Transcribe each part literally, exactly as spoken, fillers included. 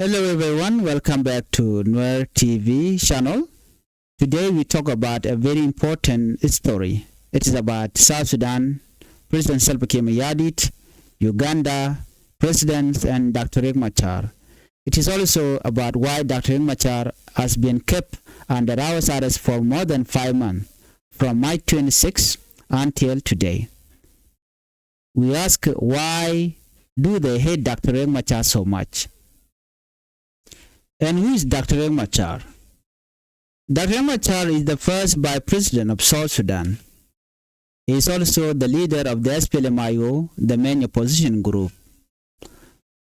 Hello everyone, welcome back to Nuer T V channel. Today we talk about a very important story. It is about South Sudan, President Salva Kiir Mayardit, Uganda, President and Doctor Riek Machar. It is also about why Doctor Riek Machar has been kept under house arrest for more than five months, from March twenty-six until today. We ask, why do they hate Doctor Riek Machar so much? And who is Doctor Riek Machar? Doctor Riek Machar is the first vice president of South Sudan. He is also the leader of the S P L M I O, the main opposition group.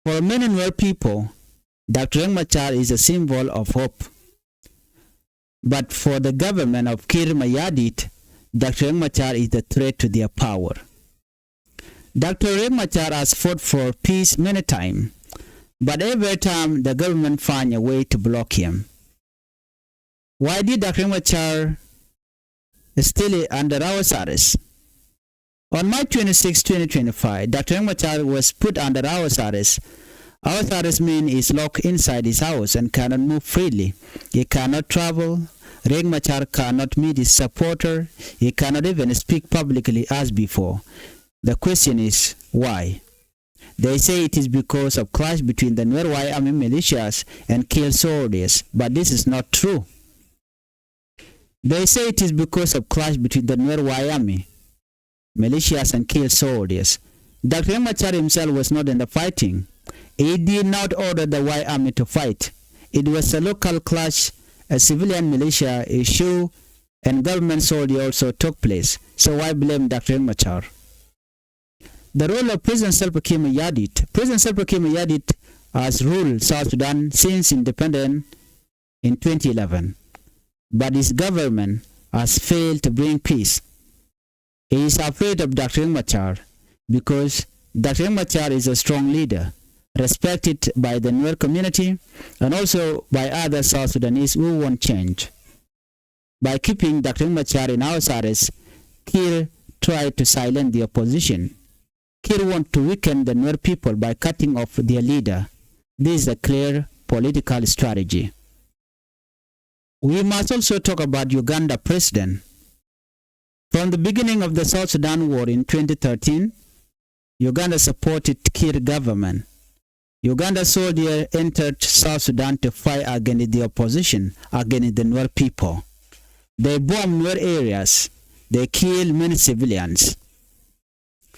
For many Nuer people, Doctor Riek Machar is a symbol of hope. But for the government of Kiir Mayardit, Doctor Riek Machar is the threat to their power. Doctor Riek Machar has fought for peace many times, but every time the government find a way to block him. Why did Doctor Riek Machar still under house arrest? On March twenty-six, twenty twenty-five, Doctor Riek Machar was put under house arrest. House arrest means he's locked inside his house and cannot move freely. He cannot travel. Riek Machar cannot meet his supporter. He cannot even speak publicly as before. The question is, why? They say it is because of clash between the Nuer White Army militias and Kiir soldiers, but this is not true. They say it is because of clash between the Nuer White Army militias and Kiir soldiers. Doctor Riek Machar himself was not in the fighting. He did not order the White Army to fight. It was a local clash, a civilian militia issue, and government soldier also took place. So why blame Doctor Riek Machar? The role of President Salva Kiir Mayardit. President Salva Kiir Mayardit has ruled South Sudan since independence in twenty eleven, but his government has failed to bring peace. He is afraid of Doctor Riek Machar because Doctor Riek Machar is a strong leader, respected by the Nuer community and also by other South Sudanese who want change. By keeping Doctor Riek Machar in house arrest, Kiir tried to silence the opposition. Kiir want to weaken the Nuer people by cutting off their leader. This is a clear political strategy. We must also talk about Uganda president. From the beginning of the South Sudan war in twenty thirteen, Uganda supported Kiir government. Uganda soldier entered South Sudan to fight against the opposition, against the Nuer people. They bombed Nuer areas. They killed many civilians.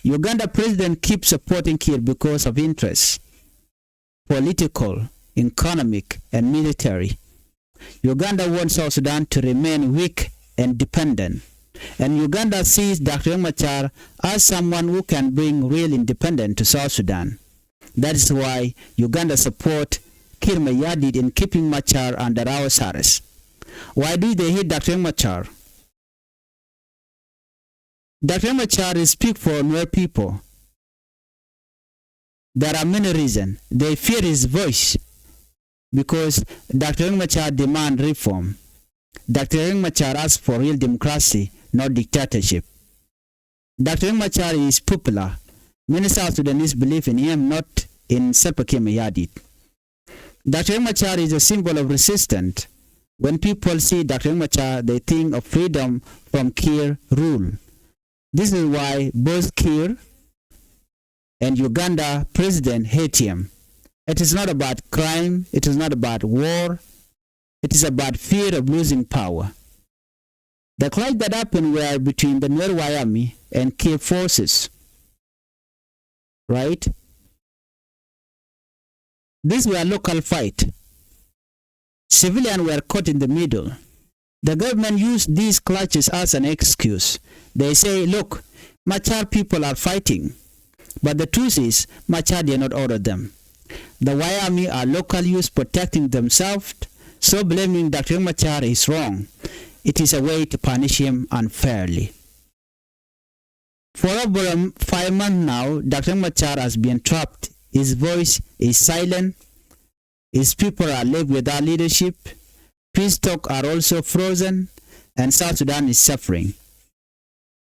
Uganda president keeps supporting Kiir because of interests, political, economic, and military. Uganda wants South Sudan to remain weak and dependent. And Uganda sees Doctor Riek Machar as someone who can bring real independence to South Sudan. That is why Uganda support Kiir Mayardit in keeping Machar under house arrest. Why do they hate Doctor Riek Machar? Doctor Riek Machar speak for Nuer people. There are many reasons. They fear his voice because Doctor Riek Machar demand reform. Doctor Riek Machar ask for real democracy, not dictatorship. Doctor Riek Machar is popular. Many South Sudanese believe in him, not in Salva Kiir Mayardit. Doctor Riek Machar is a symbol of resistance. When people see Doctor Riek Machar, they think of freedom from Kiir rule. This is why both Kiir and Uganda president hate him. It is not about crime. It is not about war. It is about fear of losing power. The clash that happened were between the Nuer White Army and Kiir forces. Right? These were local fight. Civilians were caught in the middle. The government used these clashes as an excuse. They say, look, Machar people are fighting. But the truth is, Machar did not order them. The White Army are local youths protecting themselves, so blaming Doctor Machar is wrong. It is a way to punish him unfairly. For over um, five months now, Doctor Machar has been trapped. His voice is silent. His people are left without leadership. Peace talks are also frozen, and South Sudan is suffering.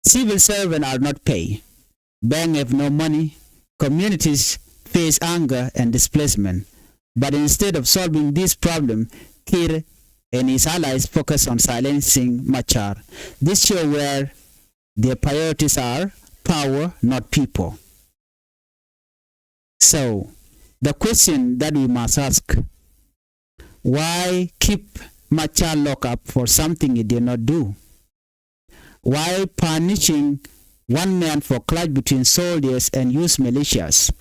Civil servants are not paid. Banks have no money. Communities face hunger and displacement. But instead of solving this problem, Kiir and his allies focus on silencing Machar. This show where their priorities are power, not people. So, the question that we must ask, why keep Machar locked up for something he did not do? Why punishing one man for clash between soldiers and youth militias?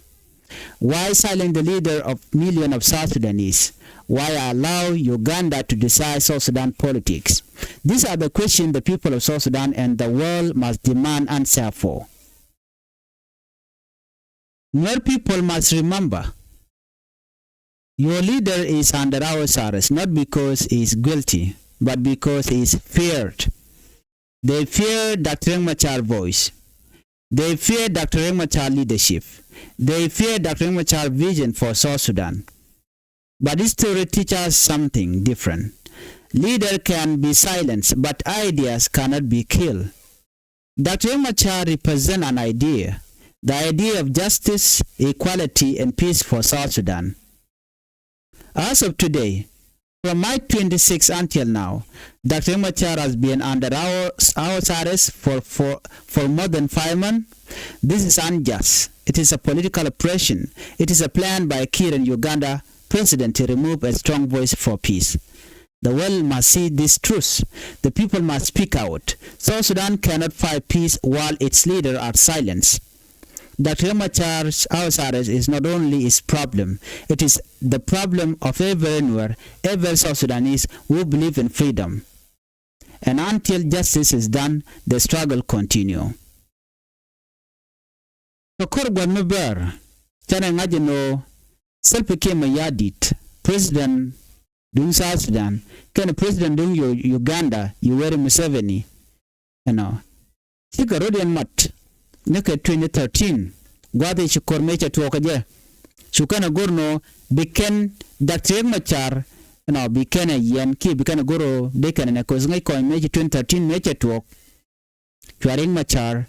Why silence the leader of millions of South Sudanese? Why allow Uganda to decide South Sudan politics? These are the questions the people of South Sudan and the world must demand answer for. Nuer people must remember, your leader is under our arrest, not because he is guilty, but because he is feared. They fear Doctor Riek Machar voice. They fear Doctor Riek Machar leadership. They fear Doctor Riek Machar vision for South Sudan. But history teaches us something different. Leader can be silenced, but ideas cannot be killed. Doctor Riek Machar represent an idea, the idea of justice, equality, and peace for South Sudan. As of today, from March twenty-six until now, Doctor Riek Machar has been under our, our arrest for, for, for more than five months. This is unjust. It is a political oppression. It is a plan by Kiir and Uganda president to remove a strong voice for peace. The world must see this truth. The people must speak out. South Sudan cannot fight peace while its leaders are silenced. Doctor Riek Machar's arrest is not only his problem, it is the problem of every Nuer, every South Sudanese who believe in freedom. And until justice is done, the struggle continue. Kä kɔr gua̱n mi bäär, canɛ ŋa̱c ɛn ɣöö Salva Kiir Mayardit, president duŋ South Sudan, kɛnɛ president duŋ Yu-, Uganda, Yoweri Museveni, you know, cikɛ rɔ̱diɛn mat ni kɛ twenty thirteen, gua̱a̱th i̱ ci ko̱r mëë cɛ tuɔɔk kɛ jɛ. Cu kɛn ɛ go̱r nɔ bi kɛn Doctor Riek Machar, you know, bi kɛn ɛ yiɛn kiɛ bi kɛn ɛ go̱r ɔ dee kɛn ɛ nɛ ko̱th ŋäc kɔny mëë ci twenty thirteen mëë cɛ tuɔɔk. Cua Riek Machar,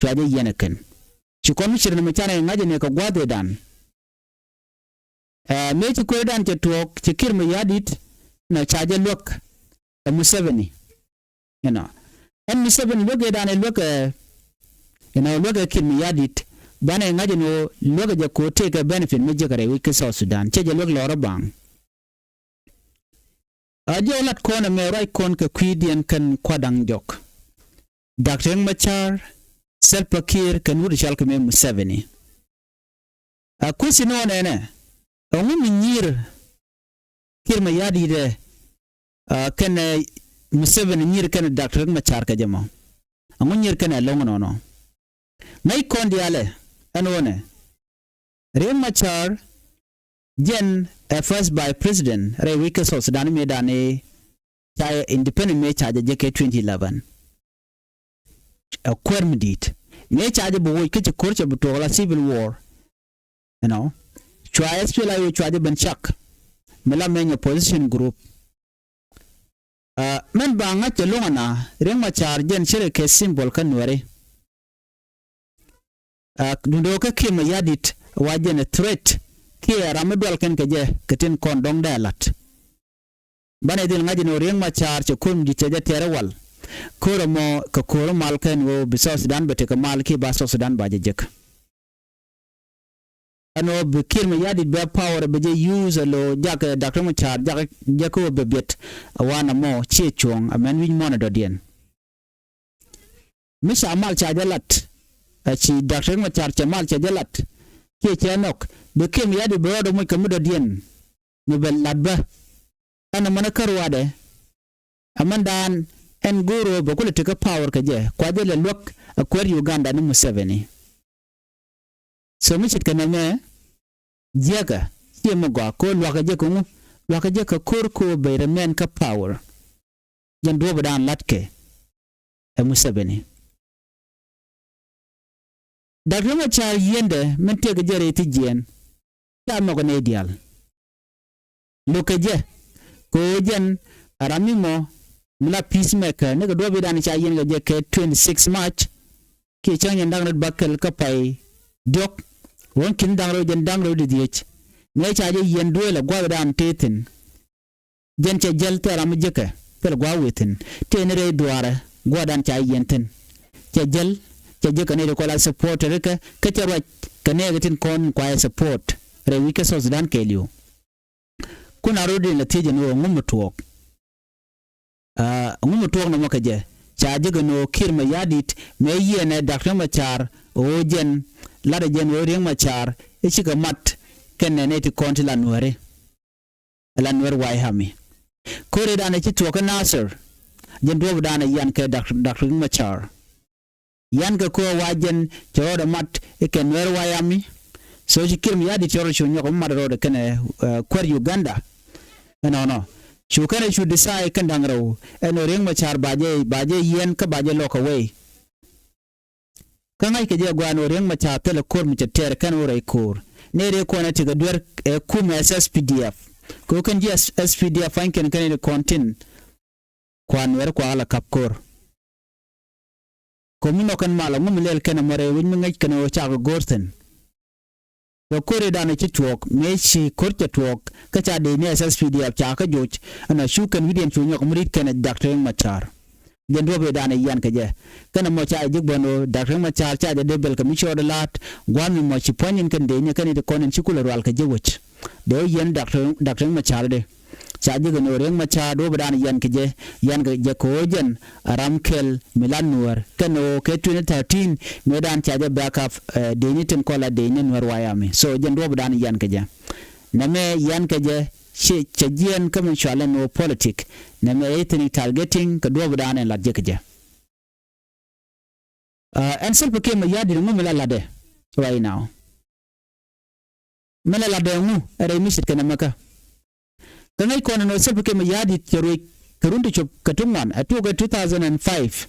cua jɛ yiɛn ɛ kɛn. Ci kɔn mi ci rin mi canɛ ŋa̱c ɛ nɛ kɛ gua̱a̱th ëëdan. Ɛ, mëë ci ko̱r ëëdan cɛ tuɔɔk, ci Kiir Mayardit, nɔ ca jɛ luäk ɛ Museveni. You know. Ɛn Museveni luäk ëëdan ɛ luäk ɛ, you know, luäk ɛ Kiir Mayardit. Banɛ ŋa̱c ɛn ɣöö luäk ɛ jɛ ko̱r tëëkɛ benefit mi jiäk rɛy wec kä South Sudan. Cɛ jɛ luäk lɔrä baŋ. A jɛ lat kɔn ɛmɛ ruac kɔn kɛ kui̱diɛn kɛn kua̱daŋ jɔk. Doctor Riek Machar, Salva Kiir, kɛn wut cɔal kɛ mëë Museveni. A question ɔ nɛnɛ, ɛŋu mi nyier Kiir Mayardit ɛ, a, kɛnɛ Museveni nyier kɛnɛ Doctor Riek Machar kɛ jɛ mɔ? Ɛŋu nyier kɛnɛ ɛlɔ̱ŋ nɔnɔ? Ŋäc kɔn diaalɛ, ɛn ɣöö nɛ Riek Machar jɛn ɛ first vice president rɛy wec kä South Sudan mëëdan i̱ ca independent mëë ca jɛ jek kɛ twenty eleven. Ɛ kuäär mi di̱i̱t. Mëë ca jɛ bi woc kä ci ko̱r cɛ bi tuɔɔk la civil war. You know. Cua S P L A-I-O cua jɛ ben cak. Mi la mɛny opposition group. Ɛ, mɛn ba ŋa̱c cɛ luŋ ɛna, Riek Machar jɛn ce̱tkɛ symbol kä Nuɛri. Ɛ, duundɛ ɣöö kä Kiir Mayardit wa jɛn ɛ threat kiɛ ram mi dual kɛn kɛ jɛ kɛ tin kɔn dɔ̱ŋ dee lat. Banɛ dhil ŋa̱c ɛn ɣöö Riek Machar cɛ ko̱r mi di̱t cɛ jɛ tɛɛr ɛ wal. Ko̱r ɛmɔ kɛ ko̱r ɛ mal kɛn ɣöö bi South Sudan bɛ tekɛ mal kiɛ ba South Sudan ba jɛ jek. Ɛn ɣöö bi Kiir Mayardit bɛ power bɛ jɛ use ɛ lo̱ jak ɛ Doctor Machar jak jɛ kä ɣöö bɛ biɛt ɛ wanɛ mɔ ciɛ cuɔ̱ɔ̱ŋ ɛ mɛn wi̱c muɔ̱ɔ̱n ɛ dɔ̱diɛn. Mi ca mal ca jɛ lat ɛ ci Doctor Machar cɛ mal cɛ jɛ lat kiɛ cɛ nhɔk bi Kiir Mayardit bɛ rɔɔdɛ moc kɛ mi dɔ̱diɛn mi bɛ lat bä. Ɛn ɛmɛn kä ruaadɛ ɛmɛndan ɛn go̱o̱r ɣöö bɛ kulɛ tekɛ power kɛ jɛ kua jɛ lɛ luäk ɛ kuäär Uganda ni Museveni. So mi ce̱tkɛ nɛmɛ jiäkä ciɛ mi gɔaa kɛ ɣöö luakä jɛ kɛ ŋu, luakä jɛ kɛ ko̱r kɛ ɣöö bɛ remain kä power. Jɛn duɔ̱ɔ̱pdan la̱tkɛ ɛ Museveni. Doctor Machar yiendɛ min tëëkɛ jɛ rɛy thi̱jiɛn ca nhɔkɛ nɛy diaal. Lo̱kɛ jɛ kɛ ɣöö jɛn ɛ ram mi mɔ mi la peacemaker nikɛ duɔ̱ɔ̱pidan ca yiɛn kɛ jɛ kɛ twenty six March. Kiɛ cäŋ jɛn da̱ŋ rɛw bäkɛl kä pay diɔ̱k. Ruɔ̱n ki̱n da̱ŋ rɛw jɛn da̱ŋ rɛw di dhiec. Mëë ca jɛ yiɛn duëël ɛ gua̱thdan tëë thi̱n. Jɛn cɛ jäl thil ram mi jiäkɛ thil gua̱a̱th wëë thi̱n. Tëë ni rɛy dhuaarɛ gua̱thdan ca yiɛn thi̱n. Cɛ jäl, cɛ jiäkɛ ni rɛy kɔla support rikɛ kä cɛ ruac kɛ nɛɛkɛ tin kɔn kuayɛ support rɛy wi̱c kä South Sudan kɛɛliw. Kun a rot in la thiec ɛn ɣöö ɛŋu mi tuɔɔk. Aa, ɛŋu mi tuɔɔk nɔmɔ kɛ jɛ? Ca jek ɛn ɣöö Kiir Mayardit mëë yiɛnɛ Dak Riek Machar ɣöö jɛn, latdɛ jɛn ɣöö Riek Machar i̱ cikɛ mat kɛnɛ nɛy ti kɔn ti la Nuääri. Ɛ la Nuer White Army. Ko̱ri danɛ ci tuɔɔk kä Nasir. Jɛn duɔ̱ɔ̱p danɛ yian kɛ Dak, Dak Riek Machar. Yan kɛ köö wa jɛn cɛ rɔɔdɛ mat i̱ kɛ Nuer White Army. So ci Kiir Mayardit cɛ rɔɔdɛ cu nyɔk mat rɔɔdɛ kɛnɛ, eh, kuäär Uganda. Ɛnɔnɔ cu kɛnɛ cu decide kɛn da̱ŋ rɛw ɛn ɣöö Riek Machar ba jɛ, ba jɛ yiɛn kä ba jɛ lock away. Kä ŋa̱ckɛ jɛ gua̱a̱n ɣöö Riek Machar thilɛ ko̱r mi cɛ tɛɛr kɛn ɣöö rɛy ko̱r. Nɛy rɛy kɔn ɛ tekɛ duer ɛ kumɛ S S P D F. Kɛ ɣöö kɛn ji̱ S P D F pa̱ny kɛn kɛn rɛy kɔn tin. Kuan Nuɛr kua la kap ko̱r. Ko̱mi nhɔk kɛn mal ɛŋu mi lɛl kɛn ɛmɔ rɛy wi̱c mi ŋäc kɛn ɣöö cakɛ go̱r thi̱n. Kɛ ko̱r i̱ danɛ ci tuɔɔk mëë ci ko̱r cɛ tuɔɔk kä ca dee ni S S P D F ca kä joc. Ɛn a cu kɛn wi̱diɛn cu nyɔk mi ri̱t kɛn ɛ Dak Riek Machar. Jɛn duɔ̱p i̱ danɛ yian kɛ jɛ. Kɛn ɛmɔ ca jɛ ji̱ gua̱n ɣöö Dak Riek Machar ca jɛ dee bɛl kɛ mi cɔɔd la̱a̱t gua̱a̱th mi mɔ ci puɔ̱ny in kɛn dee ni kɛn i̱ ti kɔn in ci kulɛ rual kɛ jɛ wec. Dee wä yiɛn Dak Riek, Dak Riek Machar dee. Ca jek ɛn ɣöö Riek Machar duɔ̱ɔ̱p dan yian kɛ jɛ, yian kɛ jɛ kɛ ɣöö jɛn a ram kɛl mi la Nuäär. Kɛn ɣöö kɛ twenty thirteen mëë dan ca jɛ back up, eh, dee ni tin kɔla dee ni Nuɛr White Army. So jɛn duɔ̱ɔ̱p dan yian kɛ jɛ. Nɛmɛ yian kɛ jɛ cɛ, cɛ jiɛn kä mi cual ɛn ɣöö politic. Nɛmɛ ethnic targeting kɛ duɔ̱ɔ̱p dan ɛn lat jek kɛ jɛ. Uh, ɛn Salva Kiir Mayardit ŋu mi la latdɛ right now. Mi la latdɛ ŋu ɛ rɛy mi ce̱tkɛ nɛmɛ kä. Kä ŋäc kɔn ɛn ɣöö Salva Kiir Mayardit cɛ ruëc kɛ run ti cop kɛ ti ŋuan ɛ tuɔɔk ɛ two thousand and five.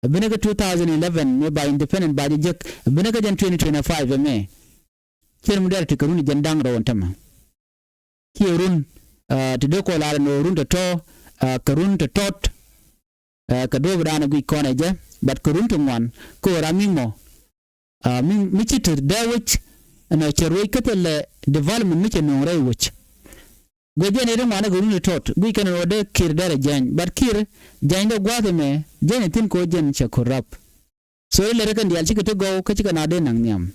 Ɛ ben kä two thousand eleven mëë ba independent ba jɛ jek ɛ ben kä jɛn twenty twenty-five ɛmɛ. Ciɛ mi dɛr ti kɛ run jɛn da̱ŋ rɛw ɛn tämɛ. Ciɛ run, ah, ti dee kɔ lar ɛn ɣöö run tɔ̱tɔ̱, ah, kɛ run tɔ̱tɔ̱t. Eh, kɛ duɔ̱ɔ̱p dan ɛ guic kɔn ɛ jɛ, but kɛ run ti ŋuan kɛ ɣöö ram mi mɔ, ah, mi, mi ci te dee wec ɛn ɣöö cɛ ruëc kä thilɛ development mi cɛ nööŋ rɛy wec. Guic jɛn ɛ ti ŋuan ɛ kɛ run ti tɔt guic kɛn ɛn ɣöö dee Kiir derɛ jɛny, but Kiir jɛny dee gua̱a̱th ɛmɛ jɛn ɛ thi̱n kɛ ɣöö jɛn cɛ kɔrap. So ilɛ rɛ kɛn diaal cikɛ ti gɔw kä cikɛ na dee naŋ nhiam.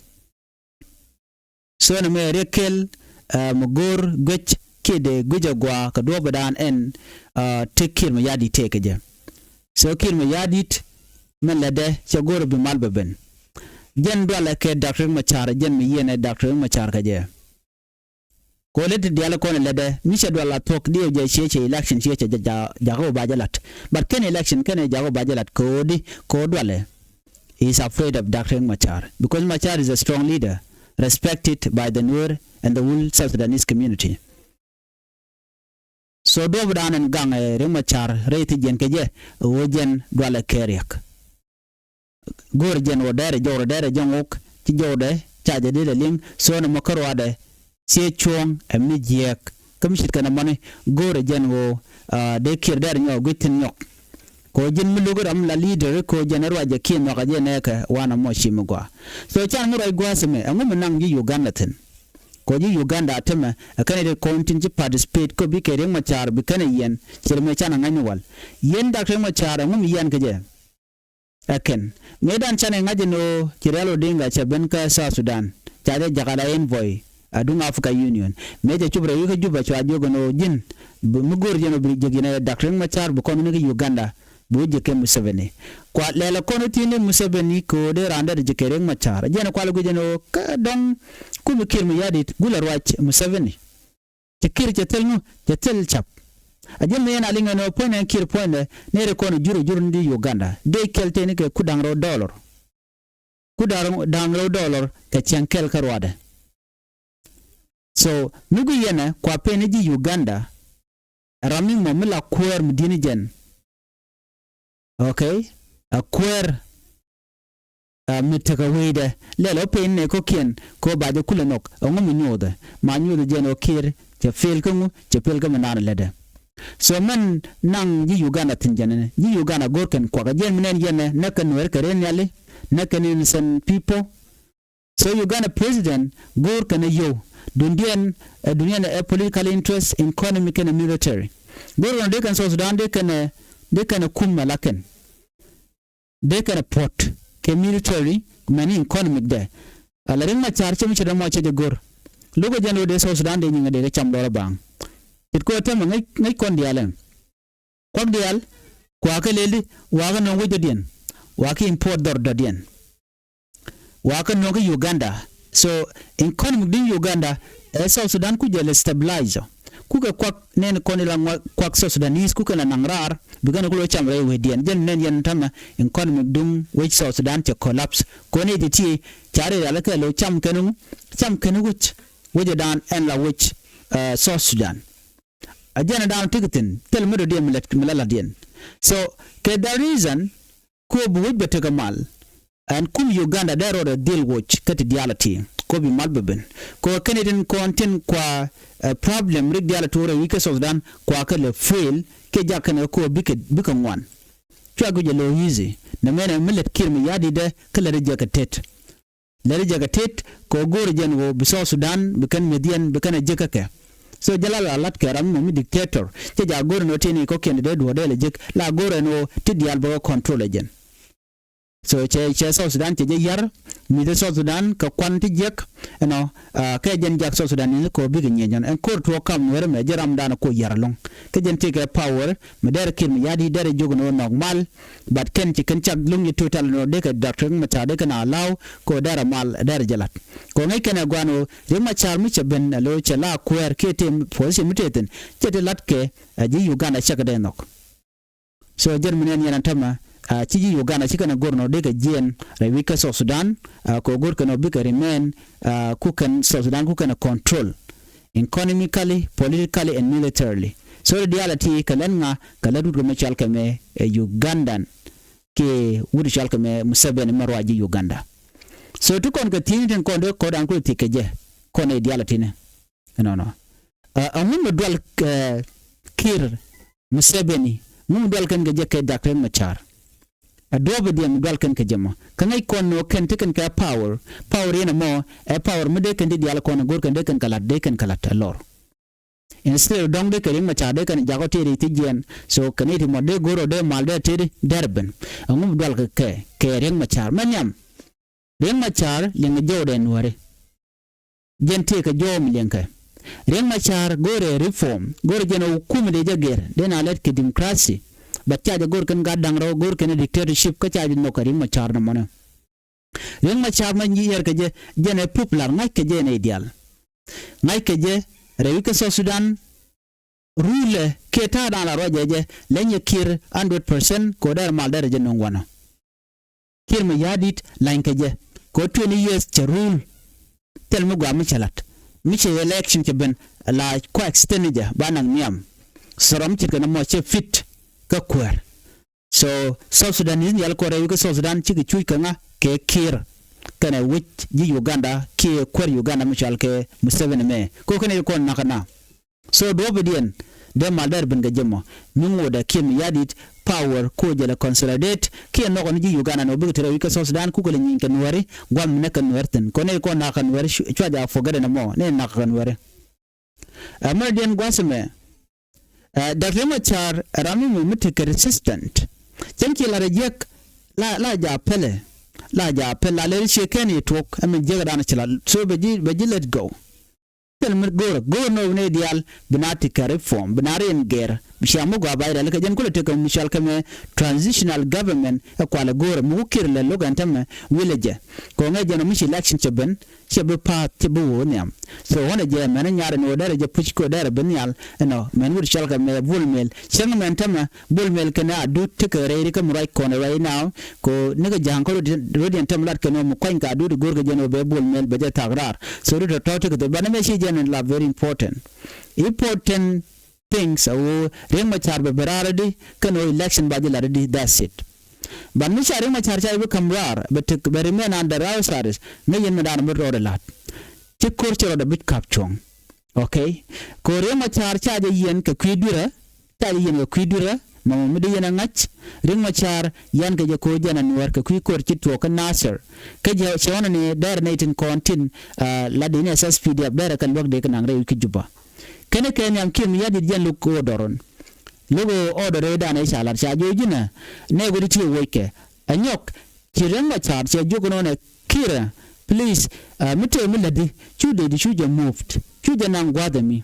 So nɛmɛ riɛk kɛl, ah, mi go̱o̱r guic kiɛ dee guic a gɔaa kɛ duɔ̱ɔ̱p dan ɛn, ah, ti Kiir Mayardit tëëkɛ jɛ. So Kiir Mayardit mɛn lätdɛ cɛ go̱o̱r bi mal bɛ ben. Jɛn dualɛ kɛ Dak Riek Machar, jɛn mi yiɛn ɛ Dak Riek Machar kɛ jɛ. Kɛ ɣöö lät ti diaal kɔn ɛ lätdɛ mi cɛ dual a thuɔ̱k diɛw jɛ ciɛ cɛ election ciɛ cɛ ja, ja, jakä wä ba jɛ lat. But kɛn election kɛn ɛ jakä wä ba jɛ lat kɛ ɣöö di kɛ ɣöö dualɛ is afraid of Dak Riek Machar because Machar is a strong leader respected by the Nuer and the whole South Sudanese community. So duɔ̱ɔ̱p dan ɛn gaŋ, eh, Riek Machar rɛy thi jiɛn kɛ jɛ ɣöö jɛn dualɛ kɛ riɛk. Go̱o̱rɛ jɛn ɣöö dɛrɛ jɔwrɛ dɛrɛ jɔŋ wok ci jɔwdɛ ca jɛ dee lɛ liŋ. So nɛmɔ kä ruaadɛ ciɛ cuɔ̱ɔ̱ŋ ɛ mi jiɛɛk kä mi ce̱tkɛ nɛmɔni. Go̱o̱rɛ jɛn ɣöö, ah, dee Kiir dɛrɛ nyɔk gui̱c thi̱n nyɔk. Kɛ ɣöö ji̱n mi lo̱k ram la leader kɛ ɣöö jɛn ɛ ruacɛ kiɛ nhɔakɛ jɛ nɛɛkɛ wanɛ mɔ ci mi gɔaa. So can mi ruac gua̱a̱th ɛmɛ ɛŋu mi naŋ ji̱ Uganda thi̱n. Kɛ ɣöö ji̱ Uganda a tämɛ ɛ kɛn ɛ ti kɔn tin ci participate kä bikɛ Riek Machar bi kɛn ɛ yiɛn. Ci ri mëë can a ŋa̱cni wal. Yiɛn Dak Riek Machar ɛŋu mi yiɛn kɛ jɛ. Ɛ kɛn mëë dan canɛ ŋa̱c ɛn ɣöö ci Raila Odinga cɛ ben kä South Sudan ca jɛ jakä la envoy aduŋ Africa Union. Mëë cɛ cop rɛy wec kä Juba cua jiök ɛn ɣöö ji̱n bi, mi go̱o̱r jɛn ɣöö bi jek yɛn ɛ Dak Riek Machar bi kɔn ni kä Uganda bi wä jek kɛ Museveni. Kua lɛl ɛ kɔn i̱ thi̱n i̱ Museveni kɛ ɣöö dee raan dee jek kɛ Riek Machar. Jɛn ɛ kual guic ɛn ɣöö kä dɔ̱ŋ kum i̱ Kiir Mayardit gulɛ ruac Museveni. Cɛ Kiir cɛ thil ŋu, cɛ thil cap. A ji̱n mi yɛn a liŋ ɛn ɣöö puɔ̱nydɛ Kiir puɔ̱nydɛ ni ri kɔn jur jur ni di Uganda dee kɛl tëë ni kɛ ku da̱ŋ rɛw dollar. Ku da̱ŋ, da̱ŋ rɛw dollar kɛ cieŋ kɛl kä ruaadɛ. So mi guic yɛn ɛ kua pen ni ji̱ Uganda. Ram mi mɔ mi la kuäär mi di̱t ni jɛn. Okay. A kuäär, ah, mi tekɛ wecdɛ lɛl ɔ pen nɛ kɔ̱kiɛn kɛ ɔ ba jɛ kulɛ nhɔk ɛŋu mi nyothɛ ma nyothɛ jɛn ɔ Kiir cɛ pel kä ŋu, cɛ pel kä mi naan lätdɛ. So mɛn naŋ ji̱ Uganda thi̱n jɛn ɛn ji̱ Uganda go̱r kɛn kuakä jɛn mi nɛn jɛn ɛ näk kɛ Nuɛr kɛ rɛy nhiali, näk kɛn innocent people. So Uganda president go̱o̱r kɛn ɛ yio̱w Dundiɛn ɛ dundiɛn ɛ political interest, economic kɛnɛ military. Go̱r kɔn dee kɛn South Sudan dee kɛnɛ dee kɛnɛ kum mɛ la kɛn dee kɛnɛ puɔ̱t kɛ military mɛn economic dɛ. Ala Riek Machar cɛ mi cɛ dee mɔ cɛ jɛ go̱r. Lo̱k ɛ jɛn ɣöö dee South Sudan dee nyiŋ ɛ dee kɛ cam lɔrä baŋ. Cit kɔ tɛmɛ ŋäc ŋäc kɔn diaalɛ. Kuak diaal kuakä leli wakä nöŋ wec dɔ̱diɛn. Wakä import dhɔr dɔ̱diɛn. Wakä nöŋ kä Uganda. So economic din Uganda ɛ South Sudan ku jɛ lɛ stabilize. Kukɛ kuak nɛn kɔn ila ŋuak kuak South Sudanese kukɛ la naŋ raar bikɛn ku lo cam rɛy wecdiɛn jɛn nɛn yɛn tämɛ economic duŋ wec South Sudan cɛ collapse. Kɔn i̱ ti ti ca rɛy rial kɛ lo cam kɛn ŋu cam kɛn wec wecɛ dan ɛn la wec South Sudan. A jɛn a da̱a̱n ti kɛ thi̱n thil mi dɔ̱diɛn mi lät mi la la̱tdiɛn. So kɛ the reason ko bi wec bɛ tekɛ mal. Ɛn kum Uganda dee rɔɔdɛ dhil woc kä ti diaal a ti ko bi mal bɛ ben. Ko kɛn itin kɔn tin kua problem rik diaal a ti wä rɛ wi̱i̱ kä South Sudan kua kä lɛ fail. Kɛ jak kɛn kɛ ko bikɛ bikɛ ŋuan. Cua guic a lo̱ easy nɛ mɛn ɛ mi lät Kiir mi ya̱di̱dɛ kä lät ɛ jɛ kɛ tet. Lɛri jɛ kɛ tet kɛ ɣöö go̱o̱rɛ jɛn ɣöö bi South Sudan bi kɛn mi̱eth yɛn bi kɛn a jiäkä kɛ. So jɛ la la lat kɛ ram mɔ mi dictator cɛ jaak go̱o̱rɛ ni ɣöö tëë ni kɔ̱kiɛn dee duɔ̱ɔ̱r dee lɛ jiäk la go̱o̱rɛ ni ɣöö ti diaal bɛ kɛ control ɛ jɛn. So cɛ cɛ South Sudan cɛ jɛ yar mi̱th South Sudan kɛ kuan ti jiäk ɛnɔ. Kɛ jɛn jak South Sudan ni kɛ ɣöö bikɛ nyieny jɔn ɛn ko̱r tuɔɔk kam nuɛɛrɛ mɛ jɛ ramdan kɛ ɣöö yar ɛlɔ̱ŋ. Kɛ jɛn tëëkɛ power mi dɛrɛ Kiir mi ya̱di̱ dɛrɛ jiök ni ɣöö nɔk mal. But kɛn ci kɛn cak luŋ yi tutal ni ɣöö dee kɛ Doctor Riek Machar dee kɛn a la̱w kɛ ɣöö dɛrɛ mal dɛrɛ jɛ la̱t. Kɛ ɣöö ŋäc kɛn ɛ gua̱n ɣöö Riek Machar mi cɛ ben ɛ lo̱ cɛ la kuɛɛr kiɛ tëë position mi tëë thi̱n cɛ ti la̱t kɛ ɛ ji̱ Uganda cɛ kɛ dee nhɔk. So jɛn mi nɛn yɛn a tämɛ a ci ji̱ Uganda ci kɛn a go̱r nɔ dee kɛ jiɛn rɛy wi̱c kä South Sudan. Kɛ ɣöö go̱r kɛn ɔ bikɛ remain ku kɛn South Sudan ku kɛn a control economically, politically and militarily. So di diaal a ti kɛ lɛn ŋa kɛ lät wut kɛ mɛ cɔal kɛ mɛ ɛ Ugandan kiɛ wut cɔal kɛ mɛ Museveni mɛ ruac ji̱ Uganda. So ti kɔn kɛ thi̱n tin kɔn dee kɔdan kulɛ thi̱k kɛ jɛ kɔn ɛ diaal a tinɛ. Ɛnɔnɔ. Ɛŋu mi dual Kiir Museveni ŋu mi dual kɛn kɛ jɛ kɛ Doctor Riek Machar. Ɛ duɔ̱ɔ̱p ɛ diɛm mi dual kɛn kɛ jɛ mɔ kä ŋäc kɔn nɔ kɛn ti kɛn kɛ power. Power yɛn ɛmɔ ɛ power mi dee kɛn ti diaal kɔn ɛ go̱r kɛn dee kɛn kɛ la̱t dee kɛn kɛ la̱t ɛ lɔr. Instead dɔ̱ŋ dee kɛ Riek Machar dee kɛn jakɔ tëëri ti jiɛn. So kɛn iti mɔ dee go̱r ɔ dee mal dee tëëri dɛr ben. Ɛŋu mi dual kɛ kɛ Riek Machar mɛ nhiam. Riek Machar liŋ jɔw dee nuɔ̱ri. Jɛn tëëkɛ jɔw mi liɛŋkɛ. Riek Machar go̱rɛ reform go̱rɛ jɛn ɛ wukumi dee jɛ gɛr dee na lɛt kɛ democracy. But ca jɛ go̱r kɛn gat da̱ŋ rɛw go̱r kɛn dictatorship kä ca jɛ nhɔk kɛ Riek Machar nɔmɔnɛ. Riek Machar ma nyi yɛr kɛ jɛ jɛn ɛ popular ŋa̱c kɛ jɛ nɛy diaal. Ŋa̱c kɛ jɛ rɛy wi̱c kä South Sudan. Rulɛ kiɛ ta̱a̱ da̱a̱n la ruacɛ jɛ leny yɛ Kiir hundred percent kɛ ɣöö dɛr mal dɛr jɛ nuŋ wanɔ. Kiir mi ya̱a̱ di̱t lany kɛ jɛ kɛ ɣöö twenty years cɛ rule. Thil mi gɔaa mi cɛ la̱t mi cɛ election cɛ ben la kua extend jɛ ba naŋ nhiam. Thɔrɔ mi ce̱tkɛ ni mɔ cɛ fit kä kuäär. So South Sudanese ni yal kɔrɛ wi̱i̱ kä South Sudan cikɛ cuc kɛ ŋa kɛ Kiir kɛnɛ wi̱c ji̱ Uganda kiɛ kuäär Uganda mi cɔal kɛ Museveni mɛ ko kɛnɛ kɔn nakä na. So duɔ̱ɔ̱pidiɛn dee mal dɛr ben kɛ jɛ mɔ mi ŋotdɛ kiɛ mi ya̱di̱t power ko jɛ lɛ consolidate kiɛ nhɔkɔ ni ji̱ Uganda ni wä bikɛ te rɛy wi̱i̱ kä South Sudan kukɛ lɛ nyiny kɛ nuääri guam mi näk kɛ nuäär thi̱n kɔn nɛy kɔn nakä nuääri cua jɛ a forget ɛn ɛmɔ nɛy nakä kɛ nuääri. Ɛ mɛnɛ diɛn gua̱th ɛmɛ. Ɛ Doctor Riek Machar ɛ ram mi mi tekɛ resistant. Cɛn ci lat ɛ jiäk la la ja pɛlɛ la ja pɛl la lɛri ciɛ kɛn i̱ tuɔk ɛmɛ jiäk ɛ dan ci lat so bɛ ji̱ bɛ ji̱ let go. Thil mi go̱o̱rä go̱o̱r nɔ wi̱n i̱ diaal bi na ti kɛ reform bi na rin gɛr bi ciaŋ mi gɔaa bac rɛl kɛ jɛn kulɛ tekɛ mi cɔal kɛ mɛ transitional government. Ɛ kualɛ go̱o̱rä mi wä Kiir lɛ lo̱k ɛn tämɛ wilɛ jɛ kɛ ɣöö ŋɛ jɛn ɔ mi ci election cɛ ben. Cɛ bi pa̱a̱th cɛ bi wo̱o̱ nhiam. So ɣänɛ jɛ mɛn inyar ɛn ɣöö derɛ jɛ puc kɛ ɣöö derɛ bi nhial ɛnɔ mɛn wut cɔal kɛ mɛ Bol Mel cäŋ mɛn tämɛ. Bol Mel kɛnɛ Adut tekɛ rɛy ri kä mi ruac kɔn right now. Kɛ ɣöö nikɛ ja̱a̱ŋ kä rot yɛn tämɛ lat kɛn ɣöö mi kuany kɛ Adut i̱ go̱o̱r kɛ jɛn ɣöö bɛ Bol Mel bɛ jɛ thaak raar. So ri tɔ̱tɔ̱ tekɛ thil banɛ mɛ ci jɛn in la very important. Important things a ɣöö Riek Machar bɛ ben raar i̱di kɛn ɣöö election ba ji̱ lat i̱di, that's it. But mi ca Riek Machar ca bi ka̱m raar bɛ tek bɛ remain under outsiders. Ŋäc yɛn mi da̱a̱n bi rɔɔdɛ la̱t ci ko̱r ci rɔɔdɛ bi̱c ka̱p cuɔ̱ŋ. Okay. Ko̱r Riek Machar ca jɛ yiɛn kɛ kui̱ dui̱rä ca jɛ yiɛn kɛ kui̱ dui̱rä. mɔmɔ mi di yɛn a ŋa̱c. Riek Machar yan kɛ jɛ ko̱ jɛn a nuäär kɛ kui̱ ko̱r ci tuɔɔk kä Nasir. Kä jɛ cɛ ɣɔn ni dɛr nɛy tin kɔn tin la di ni S S P D F dɛr kɛ luäk dee kɛ naŋ rɛy wi̱c kä Juba. Kɛn kɛ nhiam Kiir Mayardit jɛn luk order ɔn. Luk order rɛy dan ɛ ca lat ca jiö ji̱n ɛ nɛ wä di ti wä kɛ ɛ nyɔk. Ci Riek Machar cɛ jiök nɔnɛ Kiir ɛ, please, mi tëë mi lätdi cu dee di cu jɛ moved cu jɛ naŋ gua̱th ɛ mi.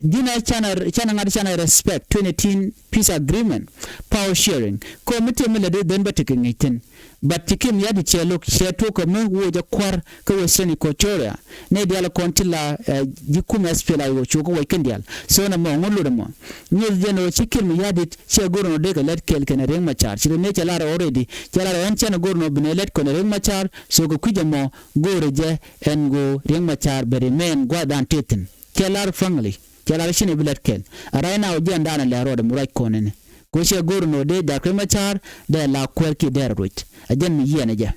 Ji̱n ɛ canɛ canɛ ŋa̱t canɛ respect twenty eighteen peace agreement, power sharing. Kɔ mi tëë mi lätdi dhen bä tekɛ ŋi̱c thi̱n. But ci Kiir Mayardit cɛ lo̱k cɛ tuɔk kä mi woc ɛ kua̱r kä Western Equatoria. Nɛ diaal kɔn ti la ji̱ kum S P L A I O cu kä wac kɛn diaal. So nɛ mɔ ŋun lot ɛmɔ. Nyuth jɛn ɣöö ci Kiir Mayardit cɛ go̱r nɔ dee kɛ lɛt kɛɛl kɛnɛ Riek Machar ci ri nɛ cɛ lar already. Cɛ lar ɣän cɛn go̱r nɔ bi nɛ lɛt kɔnɛ Riek Machar. So kɛ kui̱c ɛmɔ go̱o̱rɛ jɛ ɛn ɣöö Riek Machar bɛ remain gua̱dan tethin. Cɛ lar frankly cɛ lar ci nɛ bi lɛt kɛɛl. A right now jɛn danɛ lɛ rɔɔdɛ mi ruac kɔn ɛnɛ. Kɛ cɛ go̱r nɔ dee dak Riek Machar dee la kuɛɛr kiɛ dee ruc. A jɛn mi yiɛn ɛ jɛ.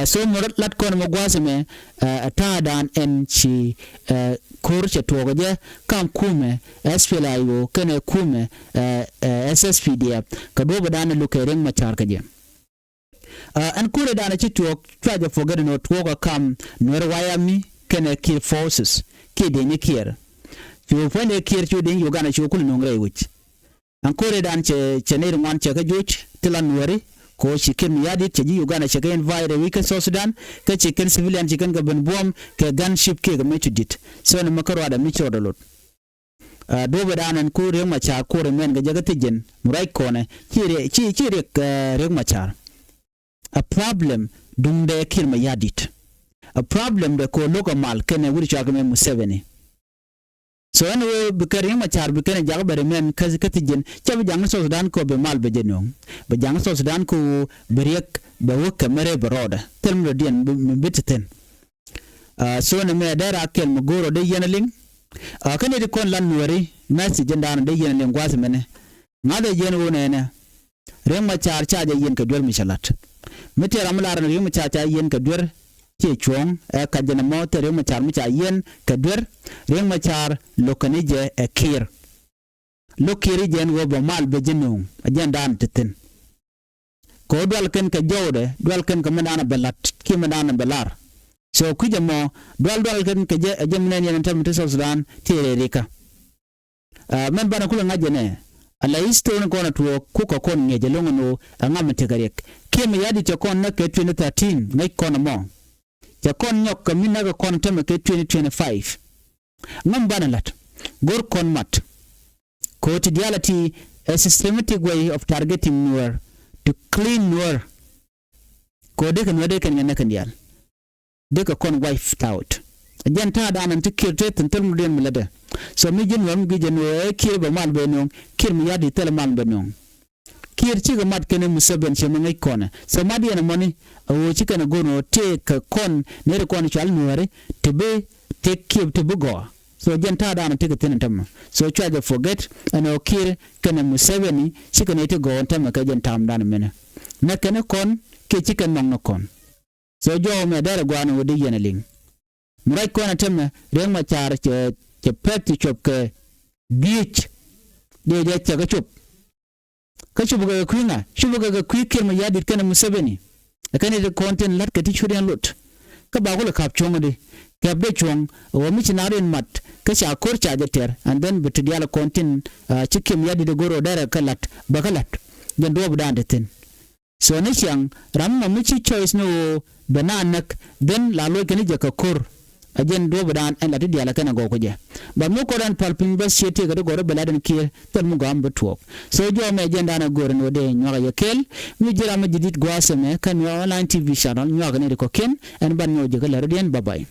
So mɛ lat kɔn mɛ gua̱a̱th mɛ ɛ ta̱a̱dan ɛn ci ko̱r cɛ tuɔɔk jɛ kam kumɛ S P L A I O kɛnɛ kumɛ S S P D F kɛ duɔ̱pɛ dan lukɛ Riek Machar kɛ jɛ. Ɛn ko̱rɛ dan ci tuɔɔk cua jɛ forget nɔ tuɔɔk ɛ kam Nuɛr White Army kɛnɛ Kiir forces kiɛ dee ni Kiir. Cu puɔ̱nydɛ Kiir cu dee ni Uganda cu kul nuŋ rɛy wi̱c. Ɛn ko̱rɛ dan cɛ cɛ nɛy ri ŋuan cɛ kä joc ti la Nuääri. Kɛ ɣöö ci Kiir Mayardit cɛ ji̱ Uganda cɛ kɛ invite rɛy wi̱c kä South Sudan kä ci kɛn civilian ci kɛn kɛ ben buɔ̱m kɛ gunship kiɛ kɛ mec ti di̱t. So ni mɛ kä ruaadɛ mi ci rɔɔdɛ lot. Duɔ̱pɛ dan ɛn ko̱r Riek Machar ko̱r ɛmɛn kɛ jɛ kä thi̱c jɛn mi ruac kɔnɛ ci Riek ci ci Riek Riek Machar. A problem duŋdɛ Kiir Mayardit. A problem dɛ ko̱r lo̱k a mal kɛnɛ wi̱r cɔal kɛ mɛ Museveni. So ɛn ɣöö bi kɛ Riek Machar bi kɛn ɛ jak bɛ remain kä kä thi̱c jɛn cɛ bi jaŋ ni South Sudan kɛ ɣöö bɛ mal bɛ jɛ nööŋ. Bɛ jaŋ ni South Sudan kɛ ɣöö bɛ Riek bɛ wä kɛ mɛ rɛy bɛ rɔɔdɛ thil mi dɔ̱diɛn mi bi ti thi̱n. So ni mɛ dee rak kɛl mi go̱o̱r ɔ dee yɛn a liŋ. Kä ni ti kɔn lan Nuääri message jɛn daanɔ dee yɛn a liŋ gua̱a̱th mɛnɛ. Ŋa̱thɛ yɛn ɣöö nɛɛnɛ Riek Machar ca jɛ yɛn kɛ duer mi cɛ la̱t. Mi tëë ram mi lar ni Riek Machar ca yɛn kɛ duer ciɛ cuɔ̱ɔ̱ŋ ɛ kac jɛn ɛmɔ tëë Riek Machar mi ca yɛn kɛ duer. Riek Machar lo̱kɛ ni jɛ ɛ Kiir. Lo̱k Kiir i̱ jɛ ɛn ɣöö bɛ mal bɛ ji̱ nööŋ ɛ jɛn daanɔ ti thi̱n. Kɛ ɣöö dual kɛn kɛ jɔwdɛ dual kɛn kɛ mɛn daanɔ bɛ la̱t kiɛ mɛn daanɔ bɛ lar. So kui̱c ɛmɔ dual dual kɛn kɛ jɛ ɛ jɛ mi nɛn yɛn ɛn tɛm ti South Sudan ti rɛy rikä. Mɛn banɛ kulɛ ŋa̱c jɛ nɛ ala history ni kɔn a tuɔɔk kukɛ kɔn ŋi̱eec ɛlɔ̱ŋ ɛn ɣöö ɛŋa mi tekɛ Riek. Kiir Mayardit cɛ kɔn näk kɛ twenty thirteen ŋäc kɔn ɛmɔ. Cɛ kɔn nyɔk kɛ mi näk kɛ kɔn tämɛ kɛ twenty twenty-five. Ŋäm banɛ la̱t go̱r kɔn mat. Kɛ ɣöö ti diaal a ti a systematic way of targeting Nuer to clean Nuer. Kɛ ɣöö dee kɛ Nuer dee kɛn kɛ näk kɛn diaal. Dee kɛ kɔn wiped out. Ɛ jɛn ta̱a̱ daanɔ ti Kiir te thi̱n thil mi diɛn mi lätdɛ. So mi ji̱n wä mi gui̱c jɛ ni ɣöö ɛ Kiir bɛ mal bɛ nööŋ Kiir Mayardit thilɛ mal bɛ nööŋ. Kiir cikɛ mat kɛnɛ Museveni ciɛ mi ŋäc kɔnɛ. So mat yɛn ɛmɔni a ɣöö ci kɛn ɛ go̱r ni ɣöö tëë kɛ kɔn nɛy ti kɔn cual Nuääri ti bi tëk Kiir ti bi gɔaa. So jɛn ta̱a̱ daanɔ tekɛ thi̱n ɛn tämɛ. So cua jɛ forget ɛn ɣöö Kiir kɛnɛ Museveni cikɛ nɛy ti gɔaa ɛn tämɛ kɛ jɛn ta̱a̱ daanɔ minɛ. Nɛ kɛn kɔn kiɛ ci kɛn nɔŋ ni kɔn. So jɔw mɛ derɛ gua̱a̱n wä di yɛn a liŋ. Mi ruac kɔn a tämɛ Riek Machar cɛ cɛ pɛth ti cuɔp kɛ biec. Dee dee cɛ kɛ cuɔp. Kä cuɔp kɛ kɛ kui̱ ŋa cuɔp kɛ kɛ kui̱ Kiir Mayardit kɛnɛ Museveni. Ɛ kɛn it kɔn tin la̱t kɛ ti cuɔt yɛn lot. Kä ba kulɛ ka̱p cuɔ̱ŋ di kɛp dee cuɔ̱ŋ ɛ wä mi ci nar in mat kä ca ko̱r ca jɛ tɛr and then bi ti diaal kɔn tin ci Kiir Mayardit go̱r ɔ derɛ kɛ la̱t bɛ kɛ la̱t. Jɛn duɔɔp dan ti thi̱n. So ni ciaŋ ram mɔ mi ci choice ni ɣöö bɛ na näk then la loc kɛn jɛ kɛ ko̱r. A jɛn duɔ̱pdan ɛn la ti diaal ɛ kɛn a gɔw kä jɛ. But mi kɔr ɛn pal piny bäth ciɛ tiek kɛ ti gɔr i̱ bɛ lat ɛn Kiir thil mi gɔaa mi bi tuɔɔk. So jɔɔmɛ jɛn dan ɛ go̱r ɛn ɣöö dee nyuak ɛ yɛ kɛɛl mi ji̱ ram mi ji̱ di̱t gua̱a̱th ɛmɛ kɛn mi online T V channel nyuak ɛn ɛ ti kɔ̱kiɛn ɛn ban nyɔk ji̱ kä lät rɔ̱diɛn. Bye bye.